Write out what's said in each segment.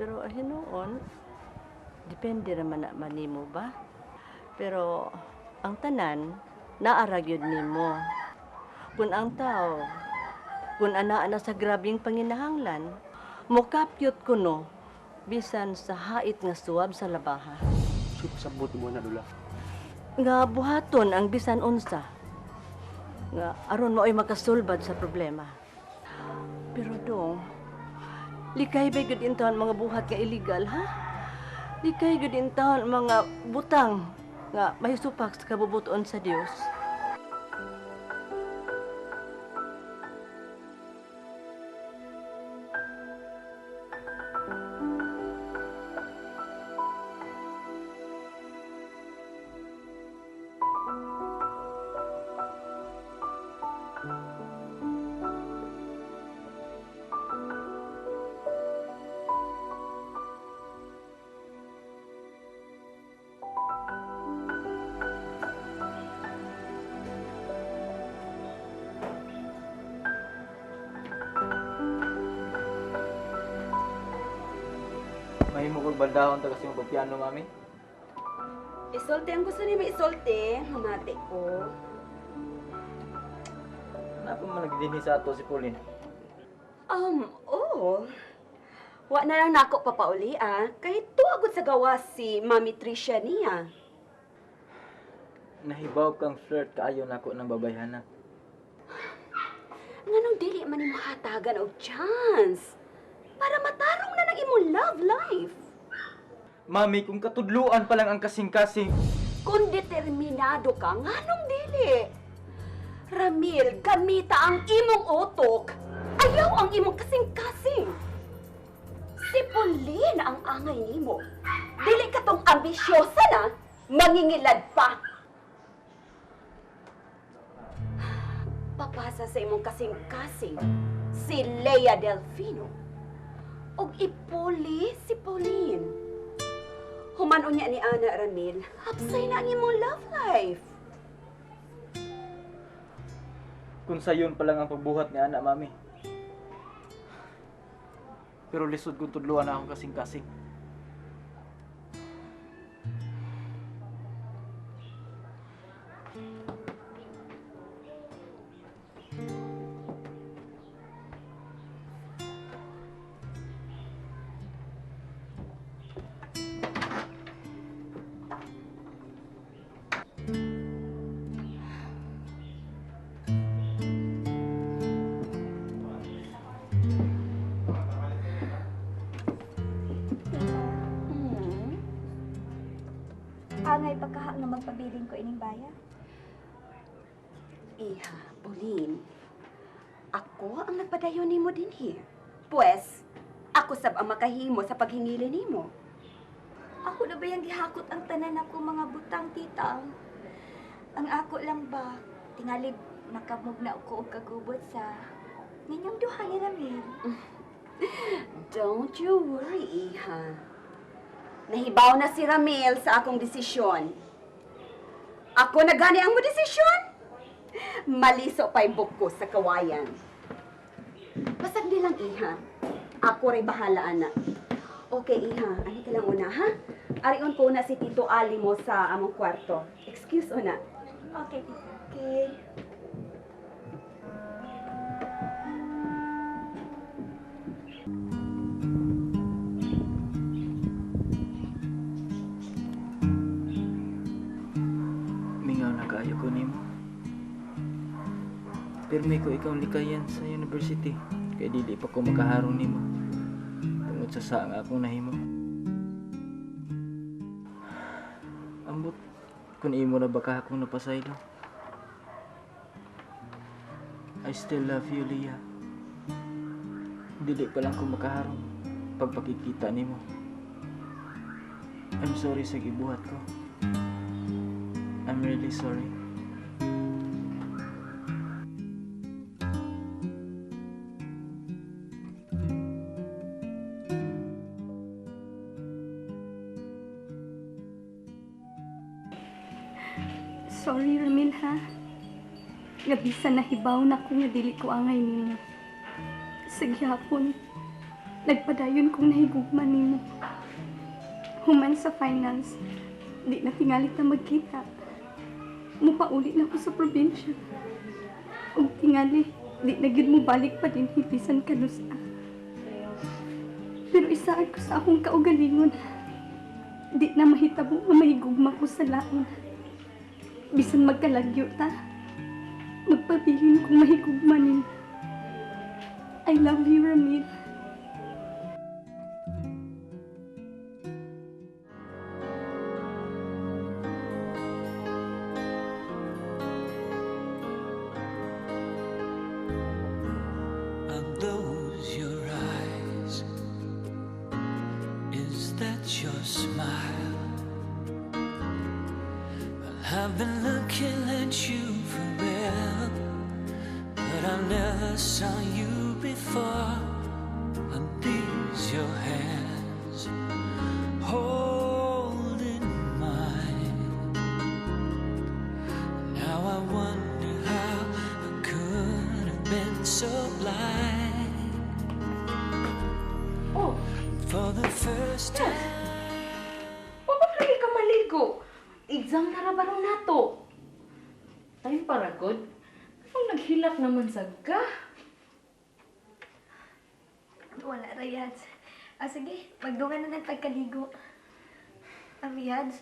Pero hinuon, depende raman na man nimo ba? Pero ang tanan, naa ra gyud nimo. Kung ang tao, kung anaa na sa grabing panginahanglan, mokapyot kuno bisan sa hait nga suwab sa labaha. Unsay pasabot mo na, Lola? Nga buhaton ang bisan unsa. Nga aron mao'y makasulbad sa problema. Pero dong, likay ba gyud intawon mga buhat nga illegal, ha? Likay gyud intawon mga butang nga mahisupak sa kabubuton sa Dios. Mahimo kog baldahon ta kasi mo pagpiano, Mami. Isulti ang gusto nimo isulti, mamati ko. Naa pa man nagdinhi sa ato si Pauline? Oo. Wa na lang nako papauli ah. Kay tuagod sa gawas si Mami Tricia niya. Nahibaw kang flirt kaayo nako ng babayhana. Nganong dili man nimo hatagan og chance para matarong na nang imong love life. Mami, kung katudluan pa lang ang kasing-kasing, Kung determinado ka, nganong dili? Ramil, gamita ang imong utok. Ayaw ang imong kasing-kasing. Si Pauline ang angay nimo. Dili ka tong ambisyosa na, mangingilad pa. Papasa sa imong kasing-kasing si Lea Delfino. Og ipuli si Pauline. Human unya ni Ana, Ramil, hapsay na ang imong love life. Kung sayon pa lang ang pagbuhat ni ana, Mami. Pero lisod kung tudluan na akong kasing-kasing. Tita, angay pagkaha nga magpabilin ko ining baya. Iha, Pauline, ako ang nagpadayon nimo dinhi. Pues, ako sab ang makahimo sa paghingili nimo. Ako na ba yung gihakot ang tanan ako mga butang, tita? Ang ako lang ba, tingali makamugna ko og kagubot sa ninyong duha ni Ramil. Don't you worry, Iha. Nahibaw na si Ramil sa akong desisyon. Ako na gani ang mo desisyon. Maliso pa yung ko sa kawayan. Basag nilang, Iha. Ako rin bahala, ana. Okay, Iha. Ano ka lang una, ha? Arion ko na si Tito Ali mo sa among kwarto. Excuse una. Okay, tita. Okay. Mingaw na kaayo ko nimo. Pirmi ko ikaw likayan sa university. Kay dili pa ko makaharong nimo. Tungod sa saa nga akong nahimo. Ambot kung imo na baka akong napasaylo. I still love you, Leah. Dili pa lang ko makaharong pagpakikita nimo. I'm sorry sa gibuhat ko. I'm really sorry. Sorry, Ramil, ha? Nga bisan nahibaw na ko nga dili ko angay nimo. Sa gihapon, Nagpadayon kong nahigugma nimo. Human sa finals, di na tingali ta magkita. Mupauli na ko sa probinsya. Ug tingali, di na gyud mo balik pa din bisan kanusa. Pero isaad ko sa akong kaugalingon. Di na mahitabo nga mahigugma ko sa laon. Bisan magkalagyo ta, magpabilin kong mahigugma nimo. I love you, Ramil. Are those your eyes? Is that your smile? Well, I've been looking at you forever, but I never saw you before. Are these your hands holding mine? Now I wonder how I could have been so blind. Oh, For the first time. wa pa lagi ka maligo. Exam na ra baron nato. Time para good. Anong naghilak naman sa ka? Wala ra, Yads. Ah, sige, magdungan na ng tagkaligo. Yads,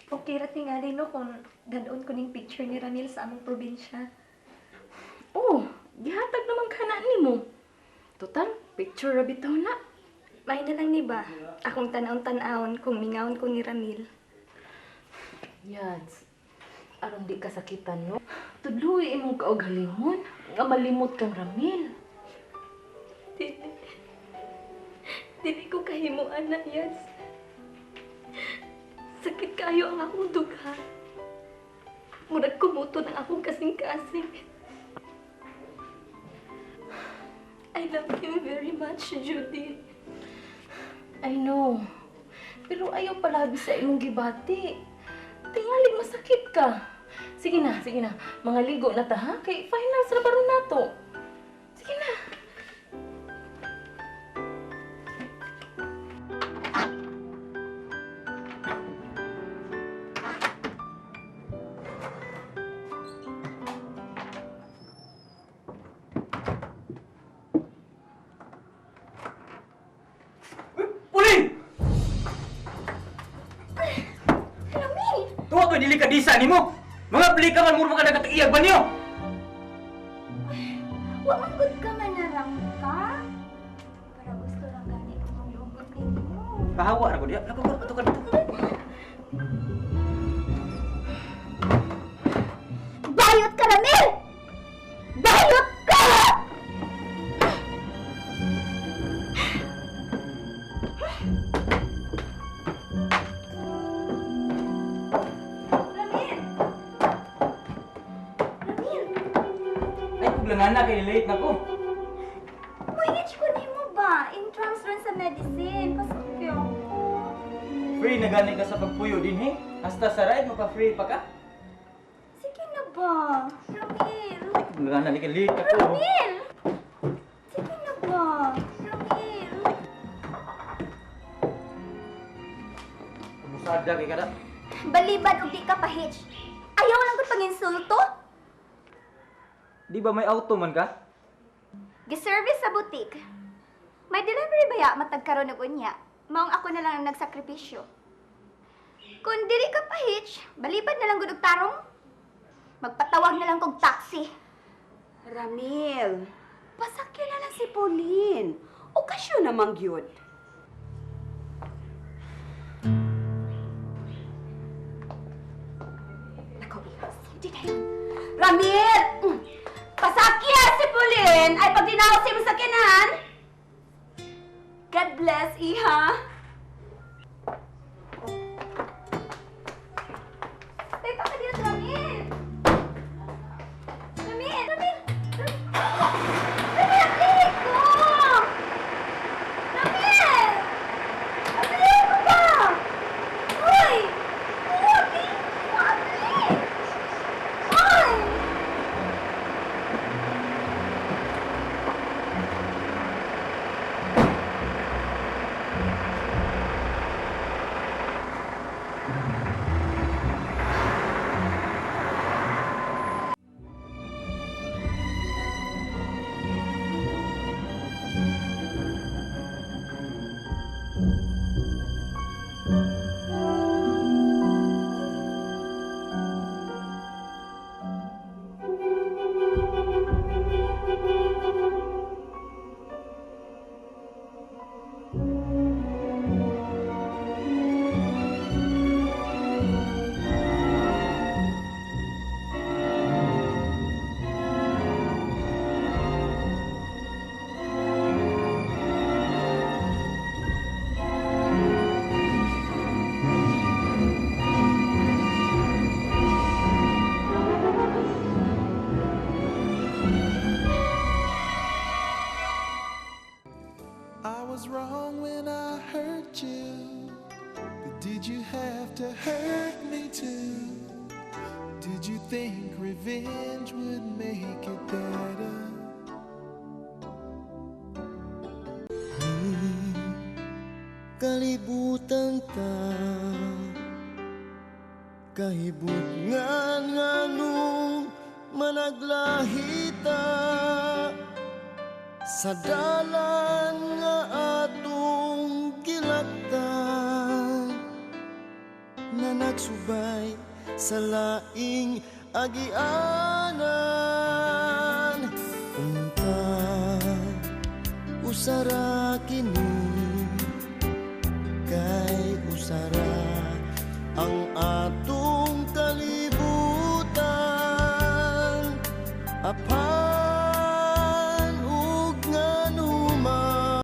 okay ra tingali no kung dadon ko ning picture ni Ramil sa among probinsya. Oh, gihatag naman ka na nimo. Total, picture ra bitaw na. May na lang ni ba? Akong tan-awon kung mingawon ko ni Ramil. Yads, aron di ka sakitan no. Tudloy imong kaugalingon nga malimot kang Ramil. Dili. Dili ko kahimo, anak, Yads. Sakit kayo ang akong dugha. Murag kumuto ng akong kasing-kasing. I love you very much, Judy. I know. Pero ayaw palabi sa imong gibati. Tingali masakit ka. Sige na, sige na. Mga ligo na ta ha? Kay finals ra baron nato. Sige na. Puli! Ramil! Tuwa ko dili ka disa nimo. Mga pli ka man muro ka nagkatiiyag ba niyo? Wa man gud ka manarang ka. Para gusto lang gani ko manglugod ninyo. Pahawa ra ko diya. Lago ko ato ka dito. Bayot ka, Ramil! Bayot ka! Ramil! Ramil! Ay kuglangan na kay late na ko. Voyage ko nimo ba? Entrance ron sa medicine. Pasok ako. Free na gani ka sa pagpuyo din he. Hasta sa ride mapa-free pa ka. Sige na ba? Ramil! Ay kuglangan na kay late na ko. Ramil! Sige na ba? Ramil! Abusada kay kada. Balibad og di ka pa-hitch. Ayaw lang gud panginsulto. Di ba may auto man ka? Giservice sa boutique. May delivery ba ya matag karon og unya? Maong ako na lang ang nagsakripisyo. Kung dili ka pa-hitch, balibad na lang gud og tarong. Magpatawag na lang kog taxi. Ramil, pasakyan na lang si Pauline. Okasyon namang yun. Nako, iha. Hindi na yun. Ramil! Pasakyan si Pauline! Ay, pag dinaw si mo sakyanan! God bless, iha. Teka ka dito, Ramil! Ramil! Ramil! Ramil! Ramil! Ko! Ramil! Ramil ko ba? Uy! Uy! Uy! Uy! was wrong when I hurt you. But did you have to hurt me too? Did you think revenge would make it better? Kalibutan ta kahibutngan nganong managlahita sa dalan nga atong gilaktan na nagsubay sa laing agianan. Unta usara kini kay usara ang atong kalibutan apan.